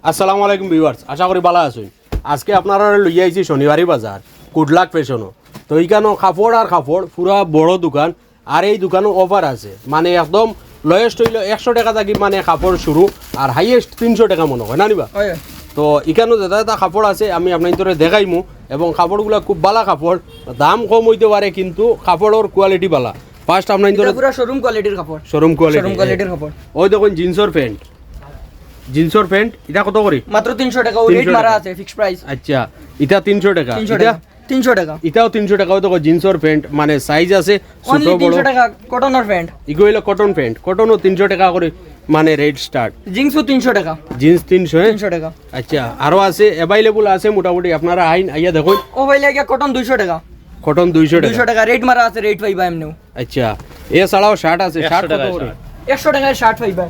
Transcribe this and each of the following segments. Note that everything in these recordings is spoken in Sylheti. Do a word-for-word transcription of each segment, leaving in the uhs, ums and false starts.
আসসালামু আলাইকুম ভিউয়ার্স, আশা করি ভালা আছইন। আজকে আপনারারে লইয়া আইছি শনিবারি বাজার, গুড লাক ফ্যাশনো। তো ইখানো কাপড় আর কাপড়, পুরা বড় দোকান। আর এই দোকানো অফার আছে, মানে একদম লোয়েস্ট অইলো একশো টেকা থাকি মানে কাপড় শুরু, আর হাইয়েস্ট তিনশো টেকা মনো অয়, না নি বা? অয়। তো ইখানো যেটা যেটা কাপড় আছে আমি আপনাইনতরে দেখাইমু, এবং কাপড়গুলা খুব ভালা কাপড়, দাম কম অইতে পারে কিন্তু কাপড়র কোয়ালিটি ভালা। ফার্স্ট আপনাইনতরে ইটা পুরা শোরুম কোয়ালিটির কাপড়। শোরুম কোয়ালিটি, শোরুম কোয়ালিটির কাপড়। ওই দেখইন জিন্সর প্যান্ট, জিন্সর প্যান্ট, ইটা কত করি? মাত্র তিনশো টেকা, তিনশো রেট মারা টেকা। আছে, ফিক্সড প্রাইস। আচ্ছা, ইটা তিনশো টেকা, তিনশো ইটা? টেকা। তিনশো টেকা। ইটাও তিনশো টেকা, ওই দেখো জিন্সর প্যান্ট, মানে সাইজ আছে ছোট অনলি বড়। তিনশো টেকা, কটনর প্যান্ট। ইগু অইলো কটন প্যান্ট, কটনও তিনশো টেকা করি, মানে রেট স্টার্ট। জিন্সও তিনশো টেকা। জিন্স তিনশো, হ্যাঁ? তিনশো টেকা। আচ্ছা, আরো আছে, অ্যাভেলেবল আছে মোটামুটি, আপনারা আইন, আইয়া দেখইন। ও ভাই, লাগে কটন দুইশো টেকা। কটন দুইশো টেকা। দুইশো টেকা, রেট মারা আছে, রেট পাইবা এমনেও। আচ্ছা, এছাড়াও শার্ট আছে, একশো শার্ট কত টেকায় করি? শার্ট। একশো টেকায় শার্ট পাইবা।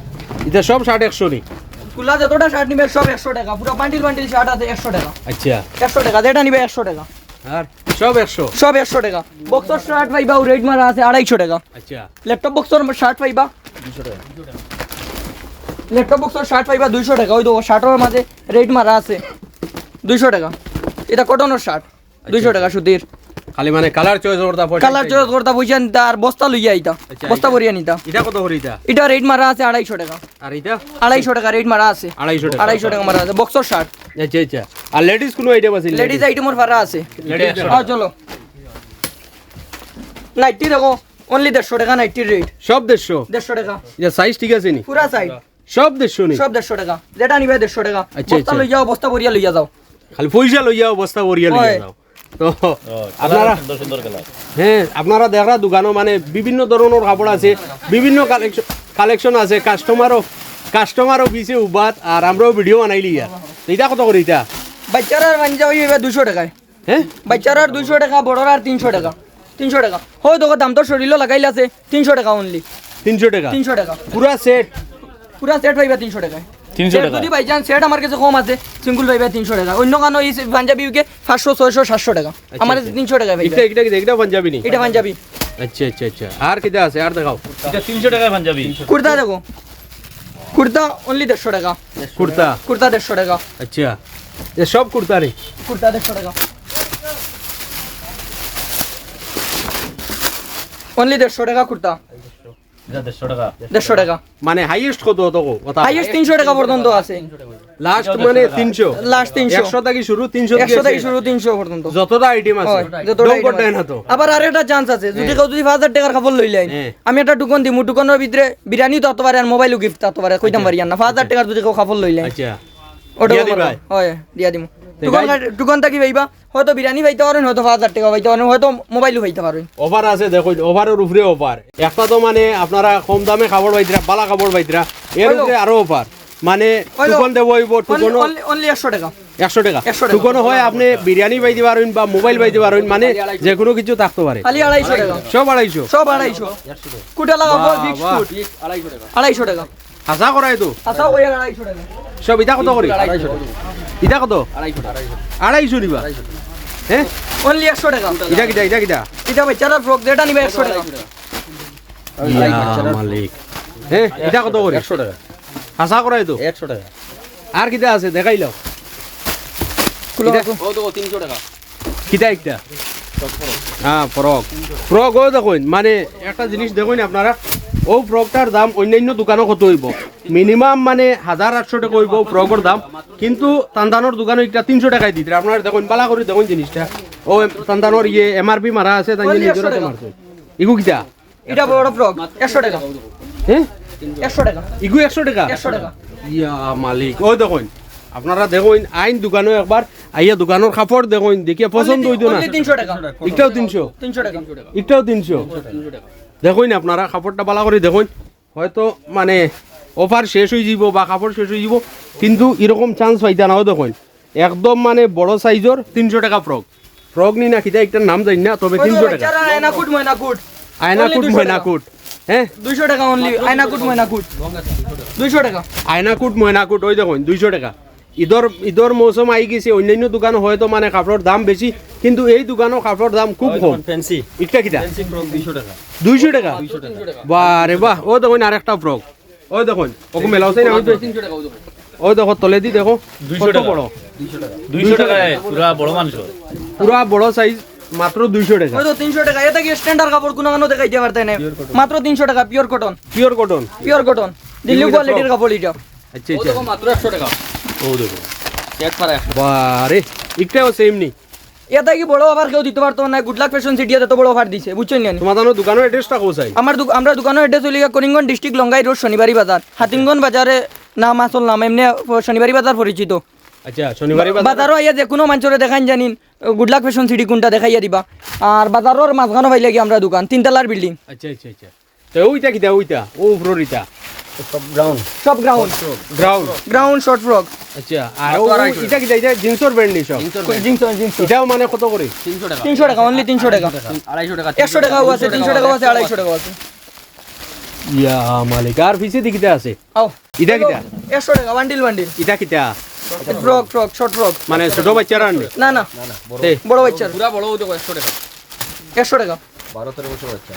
ইটা সব শার্ট একশো নি? খুলা যতটা শার্ট নিবে সব একশো টেকা, পুরা বান্ডিল বান্ডিল শার্ট আছে একশো টেকা। আচ্ছা। একশো টেকা, যেটা নিবে একশো টেকা। আর সব একশো? সব একশো টেকা। বক্সর শার্ট পাইবা, ও রেট মারা আছে আড়াইশো টেকা। আচ্ছা। ল্যাপটপ বক্সর শার্ট পাইবা। ল্যাপটপ বক্সর শার্ট পাইবা দুইশো টেকা, ওই তো শার্টর মাঝে রেট মারা আছে দুইশো টেকা। ইটা কটনর শার্ট। দুইশো টেকা সুতির। খালি মানে কালার চয়েস করতা, পয়সা কালার দিতা। চয়েস করতা, পয়সা নিতা, আর বস্তা লইয়া আইতা। আচ্ছা, বস্তা ইটা? ভরিয়া নিতা। ইটা কত করি ইটা? ইটা রেট মারা আছে আড়াইশো টেকা। আর ইটা? আড়াইশো টেকা রেট মারা আছে। আড়াইশো টেকা। আড়াইশো টেকা মারা আছে, বক্সর শার্ট। আচ্ছা, আচ্ছা। আর লেডিস কোনো আইটেম আছে? লেডিস আইটেমর ফারা আছে। লেডিস হ্যাঁ, চলো। নাইটি দেখো, অনলি দেড়শো টেকা নাইটির রেট। সব দেড়শো? দেড়শো টেকা। ইটা সাইজ ঠিক আছে নি? পুরা সাইজ। সব দেড়শো নি? সব দেড়শো টেকা। যেটা নিবে দেড়শো টেকা। আচ্ছা, বস্তা আচ্ছা। লইয়া যাও, বস্তা ভরিয়া লইয়া যাও। খালি পয়সা লইয়া যাও, বস্তা ভরিয়া লইয়া হয়। যাও। তো ও, আপনারা কালার সুন্দর সুন্দর কালার। হ্যাঁ, আপনারা দেখরা দোকানো মানে বিভিন্ন ধরনর কাপড় আছে, বিভিন্ন কালেকশন, কালেকশন আছে। কাস্টমারও, কাস্টমারও পিছে উবাত, আর আমরাও ভিডিও বানাইলিয়ার। তো ইটা কত করি ইটা? বাচ্চারা পাঞ্জাবি এবার দুশো টেকায়। হ্যাঁ? বাচ্চার আর দুইশো টেকা, বড়র আর তিনশো টেকা। তিনশো টেকা। হয় দেখো, দাম তো শরীরও লাগাইল আছে, তিনশো টেকা অনলি। তিনশো টেকা? তিনশো টেকা। পুরা সেট? পুরা সেট পাইবা তিনশো টেকায়। তিনশো সেট টেকা? যদি বাই চান্স সেট আমার কাছে কম আছে, সিঙ্গেল পাইবা তিনশো টেকা। অন্য কানো এই পাঞ্জাবি উকে পাঁচশো, ছয়শো, সাতশো টেকা। আচ্ছা, আমার কাছে আচ্ছা। তিনশো টেকা পাইবা। এটা, এটা কি, এটা পাঞ্জাবি নি? এটা পাঞ্জাবি। আচ্ছা, আচ্ছা, আচ্ছা। আর কিতা আছে? আর দেখাও। এটা তিনশো টেকায় পাঞ্জাবি। কুর্তা দেখো। কুর্তা অনলি দেড়শো টেকা। কুর্তা? কুর্তা দেড়শো টেকা। আচ্ছা। এ সব কুর্তা রে? কুর্তা দেড়শো টেকা। অনলি দেড়শো টেকা কুর্তা। এটা দেড়শো টেকা। দেড়শো টেকা। মানে হাইয়েস্ট কত, কত, কত? হাইয়েস্ট তিনশো টেকা পর্যন্ত আছে। লাস্ট মানে তিনশো? লাস্ট তিনশো। একশো থাকি শুরু, তিনশো থাকি একশো থাকি আছে। শুরু, তিনশো পর্যন্ত। যতটা আইটেম আছে। হয়, যতটা ডং আইটেম করতে আছে। না তো? আবার আরেকটা চান্স আছে, যদি হ্যাঁ। কেউ যদি পাঁচ হাজার টেকার কাপড় লইলাইন, হ্যাঁ। আমি একটা টুকন দিমু, টুকনর ভিতরে বিরিয়ানি তো আনতে পারে, আর মোবাইলও গিফট আনতে পারে, কইতাম আচ্ছা। পারি আর না। পাঁচ হাজার টেকার যদি কেউ কাপড় লইলাইন, আচ্ছা। ওটা দিয়া দিবায়? হয়, দিয়া দিমু। তো টুকন ভাই কাট-, টুকন থাকি পাইবা, হয়তো বিরিয়ানি পাইতা পারইন, হয়তো পাঁচ হাজার টেকা পাইতা পারইন, হয়তো মোবাইলও পাইতা পারইন। অফার আছে, দেখো, অফারর উপরে অফার। একটা তো মানে আপনারা কম দামে কাপড় পাইতরা, বালা কাপড় পাইতরা, এর হইলো। উপরে আরো অফার। মানে হইলো। টুকন দেওয়া অইবো, only, টুকনও only, only একশো টেকা। একশো টেকা। একশো টেকা। টুকনও হয় আপনি বিরিয়ানি পাইতে পারইন বা মোবাইল পাইতে পারইন, মানে খালি আড়াইশো। যে কোনো কিছু থাকতে পারে। খালি আড়াইশো টেকা। সব আড়াইশো? সব আড়াইশো। কুটা লাগা বাহ, বল, ফিক্স বাহ। কুট। আড়াইশো টেকা। হাছা করাই তো? হাছা ওই আড়াইশো টেকা। সব ইটা কত করি? আড়াইশো টেকা। ইটা কত? আড়াইশো টেকা। আড়াইশো নিবা? হ্যাঁ? Only একশো টেকা। ইটা কিটা, ইটা কিটা? ইটা বাচ্চার ফ্রক, যেটা নিবা একশো টেকা। ইয়া মালিক। হ্যাঁ, ইটা কত করি? একশো টেকা। হাছা করাই তো? একশো টেকা। আর কিতা আছে? দেখাইলাও। খুলো, ইটা দেখো। ও তো তিনশো টেকা। কিতা একটা? হ্যাঁ, ফ্রক। ফ্রক ও দেখইন, মানে একটা জিনিস দেখইন আপনারা, ও ফ্রকটার দাম অন্যান্য দোকানো কত অইবো? মিনিমাম মানে হাজার আটশো টেকা অইবো ফ্রকর দাম, কিন্তু তান্দানোর দোকানো একটা তিনশো টেকায় দিতরা। আপনারা দেখইন, বালা করি দেখইন জিনিসটা। ও তান্দানোর ইয়ে এমআরপি মারা আছে, তাই নিজেরা তো মারছে। ইগু কিতা? ইটা বড় ফ্রক, একশো টেকা। হ্যাঁ? একশো টেকা। ইগু একশো টেকা? একশো টেকা। ইয়া মালিক, ও দেখইন, আপনারা দেখইন, আইন দোকানো একবার, আইয়া দোকানর কাপড় দেখইন, দেখিয়া পছন্দ অইতো না। Only তিনশো টেকা। ইটাও তিনশো? তিনশো টেকা। ইটাও তিনশো? দেখইন আপনারা, কাপড়টা বালা করি দেখইন, হয়তো মানে অফার শেষ অইযিবো বা কাপড় শেষ অইযিবো, কিন্তু এরকম চান্স পাইতা না। ও দেখইন, একদম মানে বড় সাইজর তিনশো টেকা ফ্রক। ফ্রক নি না কিতা, একটার নাম জানি না, তবে ওই তো তিনশো টেকা। বাচ্চারা আয়নাকুট ময়নাকুট। আয়নাকুট only দুইশো টেকা। ময়নাকুট। হ্যাঁ? দুইশো টেকা only, আয়নাকুট ময়নাকুট। দুইশো টেকা। আয়নাকুট ময়নাকুট, ওই দেখইন, দুইশো টেকা। ইদর, ইদর মৌসুম আই গেছে, অন্যান্য দোকানো হয়তো মানে কাপড়র দাম বেশি, কিন্তু এই দোকানো কাপড়র দাম খুব ওই কম। দেখইন, ফ্যান্সি। ইটা কিতা? ফ্যান্সি ফ্রক দুইশো টেকা। দুইশো টেকা? দুইশো টেকা। বাহ রে বাহ, ও দেখইন আরেকটা ফ্রক। ওই দেখইন, ওগু মেলা আছে না, ওই তো তিনশো টেকা, ওই দেখইন। ওই দেখো, তলেদি দেখো, দুইশো কত টাকা। বড়। দুইশো টাকায় পুরা বড় মানুষ। পুরা বড় সাইজ, মাত্র দুইশো টাকা। ওই তো তিনশো টাকা, এটা কি স্ট্যান্ডার্ড কাপড়? কুনুখানো দেখাইতে পারতায় না, মাত্র তিনশো টাকা, pure cotton. Pure cotton. Pure cotton, Delhi কোয়ালিটির কাপড় এটা। আচ্ছা, আচ্ছা। দেখো, মাত্র একশো টাকা। ও দেখো। সেট পারা একশো। বারে, একটাও সেম নি। এটা কি বড় অফার কেউ দিতে পারতো না? গুড লাক ফ্যাশন সিটি এত বড় অফার দিছে, বুঝছইন নি? তোমার জানো দোকানর অ্যাড্রেসটা কোথায়? আমার দোক-, আমরা দোকানর অ্যাড্রেস হইল গিয়া করিমগঞ্জ ডিস্ট্রিক্ট, লঙ্গাই রোড, শনিবারি বাজার। হাতিমগঞ্জ বাজারে নাম আসল নাম, এমনি শনিবারি বাজার পরিচিত। আচ্ছা, শনিবারি বাজার। বাজারও আইয়া যে কোনো মানুষরে দেখাইন জানিন, গুড লাক ফ্যাশন সিটি কোনটা দেখাইয়া দিবা। আর বাজারর মাঝখানো পাইলে কি আমরা দোকান, তিনতলার বিল্ডিং। আচ্ছা, আচ্ছা, আচ্ছা। তো ওইটা কিতা, ওইটা? ও উপরের ইটা? সব গ্রাউন্ড। সব ground. Ground. Ground short frock. আচ্ছা, আর মাত্র ও, ও আড়াইশো। ইটা কিতা? ইটা জিন্সর ব্র্যান্ড নি সব? জিন্সর ব্র্যান্ড। Jeans, jeans. ইটাও মানে কত করে? তিনশো টাকা। তিনশো টাকা, only তিনশো টাকা। আড়াইশো টাকা। একশো টাকাও আছে, তিনশো টাকাও আছে, আড়াইশো টাকাও আছে। ইয়া মালিক, আর পিছেদি কিতা আছে? আও। ইটা কিতা? একশো টাকা, বান্ডিল বান্ডিল। ইটা কিতা? Frock, frock, short frock. মানে ছোট বাচ্চার আর নি? না, না। না, না, বড়। এ। বড় বাচ্চার। পুরা বড়, ওই দেখো, একশো টাকা। একশো টাকা। বারো তেরো বছর বাচ্চা।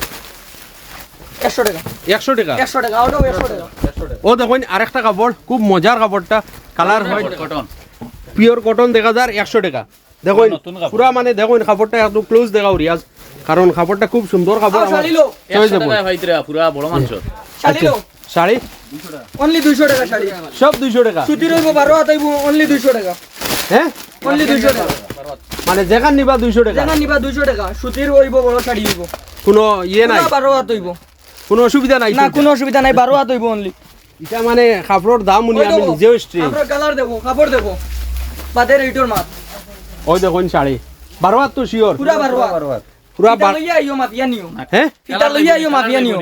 একশো টাকা। একশো টাকা? একশো টাকা, ওটাও একশো টাকা। একশো টাকা। ও দেখইন, আরেকটা কাপড়, খুব মজার কাপড়টা, কালার হয়। কটন। পিওর কটন দেখা যার একশো টাকা। দেখইন, নতুন কাপড়। পুরা মানে দেখইন, কাপড়টা একটু ক্লোজ দেখাও রিয়াজ, কারণ কাপড়টা খুব সুন্দর কাপড়। আও, আমার শাড়ি লো। চয়েস একশো টাকায় ভাইতরা, পুরা বড় মানুষ। শাড়ি লো। শাড়ি? Only দুইশো টাকা শাড়ি। সব দুইশো টাকা? সুতির অইবো, বারো হাত অইবো, only দুইশো টাকা। হ্যাঁ? Only দুইশো টাকা। মানে যেখান নিবা দুইশো টাকা? যেখান নিবা দুইশো টাকা, সুতির অইবো, বড় শাড়ি অইবো। কোনো ইয়ে নাই? পুরা বারো হাত অইবো। কোনো অসুবিধা নাই না, তো? কোনো অসুবিধা নাই, বারো হাত অইবো only। ইটা মানে কাপড়র দাম উনি, ওই আমি দেখো, নিজেও স্ট্রেঞ্জ। কাপড়র কালার দেখো, কাপড় দেখো, বাদের এইটর মাত। ওই দেখইন শাড়ি, বারো হাত তো শিওর। পুরা বারো হাত। পুরা ফিতা বার- লইয়া আইও, মাপিয়া নিও। হ্যাঁ? ফিতা লইয়া আইও, মাপিয়া নিও।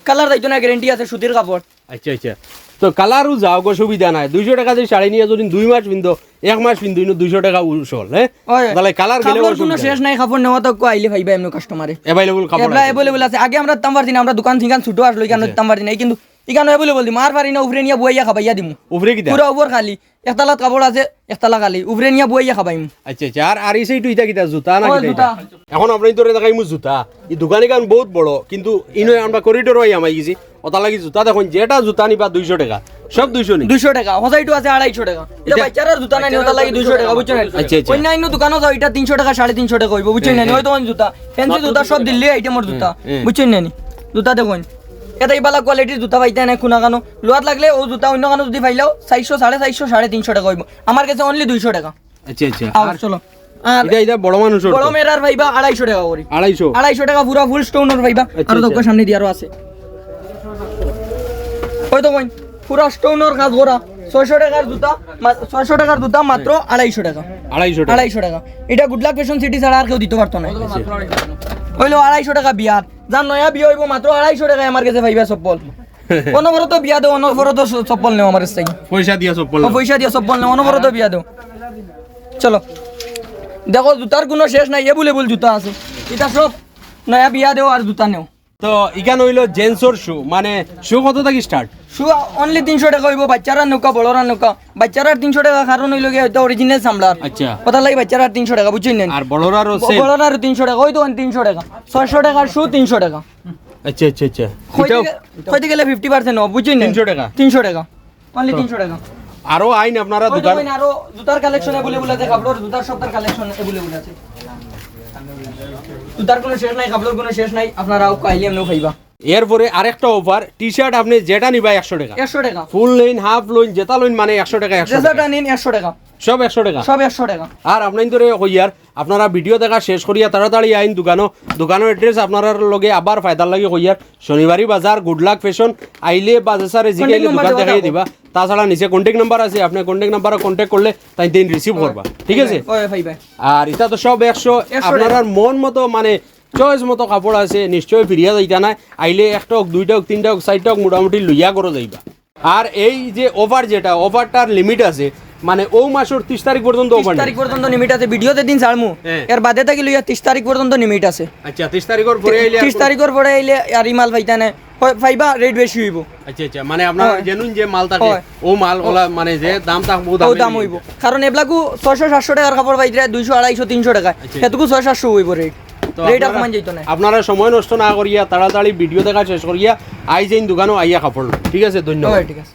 কালার যাইতো না, গ্যারান্টি আছে, সুতির কাপড়। আচ্ছা, আচ্ছা। তো কালারও যাও গো, সুবিধা নাই। দুইশো টাকা দিয়া শাড়ি নিয়া যদি দুই মাস পিন্দো, এক মাস পিন্দো, ইনো দুইশো টাকা উসল, হ্যাঁ? ওই, তাহলে কালার গেলে কাপড়র কোনো অসুবিধা শেষ নাই। নাই, কাপড় নেওয়া তো আইলে পাইবা এমনি কাস্টমারে। Available কাপড় আছে। Available আছে। আগে আমরা দিতাম পারছি না, আমরা দোকান থিকান ছোট আসলো, ইখানো আচ্ছা। দিতাম পারছি না। এই কিন্তু ইখানো available দিমু, আর পারি না, উপরে নিয়া বইয়া খাবাইয়া দিমু। উপরে কিতা? পুরা উপর খালি, একতলাত কাপড় আছে, একতলা খালি, উপরে নিয়া বইয়া খাবাইমু। আচ্ছা, আচ্ছা। আর, আর এই সাইডে ইটা কিতা, জুতা না ও, কিতা জুতা। ইটা? এখন আপনারারে দেখাইমু জুতা। এই দোকান ইখান বহুত বড়, কিন্তু ইনো আমরা করিডোরো আইয়া হামাই গেছি। ওটার লাগি জুতা দেখইন, যেটা জুতা নিবা দুইশো টাকা, সব দুইশো নি? দুইশো টাকা, হোজাইটু আছে আড়াইশো টাকা। ইটা ইটা বাচ্চারার জুতা নাই, ওটার লাগি দুইশো টাকা, বুঝছইন নি? আচ্ছা, আচ্ছা। অইন্য অইন্য দোকানো যাও, ইটা তিনশো টাকা, সাড়ে তিনশো টাকা অইবো, বুঝছইন নি? হ্যাঁ, হ্যাঁ। ওই তো অইন্য জুতা, ফ্যান্সি জুতা, সব দিল্লি আইটেমর জুতা, হ্যাঁ, হ্যাঁ। বুঝছইন নি? জুতা দেখইন, এটাই ভালা কোয়ালিটির জুতা পাইতা না কুনাখানো। লওয়াত লাগলে ও জুতা অইন্য খানো যদি পাইলাও, চাইরশো, সাড়ে চাইরশো, সাড়ে তিনশো টাকা অইবো। আমার গেছে only দুইশো টাকা। আচ্ছা, আচ্ছা। আও, আর চলো। আর ইটা, ইটা বড় মানুষর বড় তো? মেয়েরার পাইবা আড়াইশো টাকা করি। আড়াইশো? আড়াইশো টাকা পুরা ফুল স্টোনর পাইবা। আচ্ছা, আরো আচ্ছা। দোকান সামনে দিয়া আরো আছে। ওই তো কইন, পুরা স্টোনর কাজ করা। ছয়শো টাকার জুতা, মা-, ছয়শো টাকার জুতা মাত্র আড়াইশো টাকা। আড়াইশো টাকা? আড়াইশো টাকা। ইটা গুড লাক ফ্যাশন সিটি ছাড়া আর কেউ দিতে পারতো না। আচ্ছা। অইলো আড়াইশো টাকা বিয়ার। যার নয়া বিয়া অইবো মাত্র আড়াইশো টাকায় আমার গেছে পাইবা চপ্পল। অনবরত বিয়া দেও, অনবরত চ-, চপ্পল নেও আমার গেছ থাকি। পয়সা দিয়া চপ্পল ও, নেও। পয়সা দিয়া চপ্পল নেও, অনবরত বিয়া দেও। চলো। দেখো, জুতার কুনু শেষ নাই, available জুতা আছে। ইটা সব নয়া বিয়া দেও আর জুতা নেও। তো ইখান অইলো জেন্টসর শু, মানে শু কত থাকি start? শু only তিনশো টাকা অইবো, বাচ্চারার নৌকা, বড়রার নৌকা। বাচ্চারার তিনশো টাকা, কারণ অইলো গিয়া ইটা original চামড়ার। আচ্ছা। ওটার লাগি বাচ্চারার তিনশো টাকা, বুঝছইন নি? আর বড়রারও ব-, same? বড়রারও তিনশো টাকা, ওই তো তিনশো টাকা। ছয়শো টাকার শু, তিনশো টাকা। আচ্ছা, আচ্ছা, আচ্ছা। কইতে ইটাও গে-, কইতে গেলে fifty percent off, বুঝছইন নি? তিনশো টাকা? তিনশো টাকা। Only তো তিনশো টাকা। আরো আইন আপনারা ওই দোকান দেখইন, আরো জুতার collection available আছে, কাপড়র জুতার সবটার collection available আছে। জুতার কুনু শেষ নাই, কাপড়র কুনু শেষ নাই, আপনারা আউক্কা আইলে এমনেও পাইবা। এরপরে আরেকটা offer, টি-শার্ট আপনে যেটা নিবা একশো টাকা। একশো টাকা। ফুল লইন, হাফ লইন, যেটা লইন মানে একশো টাকা, একশো টাকা। যেটা নিন একশো টাকা। সব একশো টাকা? সব একশো টাকা। আর আপনাইনতরে কইয়ার, আপনারা ভিডিও দেখা শেষ করিয়া তাড়াতাড়ি আইন দোকানো। দোকানর address আপনারার লগে আবার ফায়দার লাগি কইয়ার, শনিবারি বাজার, গুড লাক ফ্যাশন, আইলে বাজার স্যারে জিগাইলে contact number দোকান দেওয়া দেখাই থাকবো। দিবা। তাছাড়া নিচে contact number আছে, আপনে contact number-এ contact করলে তাইন দিন receive করবা, ঠিক আছে? ওই ভাই, ভাই। আর ইটা তো সব একশো, একশো টাকা। আপনারার মন মতো মানে choice মতো কাপড় আছে, নিশ্চয় ফিরিয়া যাইতা নায়। আইলে একটা হোক, দুইটা হোক, তিনটা হোক, চাইরটা হোক, মোটামুটি লইয়া ঘরো যাইবা। আর এই যে offer যেটা, offer-টার limit আছে, মানে ও মাসর তিরিশ তারিখ পর্যন্ত offer তিরিশ তারিখ নেই। পর্যন্ত limit আছে, ভিডিও যেদিন ছাড়মু, হ্যাঁ। এর বাদে থাকি লইয়া তিরিশ তারিখ পর্যন্ত limit আছে। আচ্ছা, তিরিশ তারিখর পরে আইলে আর তিরিশ কোনো তারিখর পরে আইলে আর ই মাল পাইতা নায়। হয়, পাইবা, rate বেশি অইবো। আচ্ছা, আচ্ছা, মানে আপনার হয়। Genuine যে মাল থাকে, হয়। ও মাল ওলা মানে যে দাম থাকবো, ও দামে দাম নিয়ে অইবো। যায়। কারণ এবলাগু ছয়শো সাতশো টাকার কাপড় পাইতরা দুইশো, আড়াইশো, তিনশো টাকায়। আচ্ছা, আচ্ছা। হেতুকু ছয় সাতশো অইবো rate। তো rate আর আপনারা, কমান যাইতো না। আপনারা সময় নষ্ট না করিয়া তাড়াতাড়ি ভিডিও দেখা শেষ করিয়া আইজ এইন দোকানো আইয়া কাপড় লইন। ঠিক আছে, ধন্যবাদ। হয়, ঠিক আছে।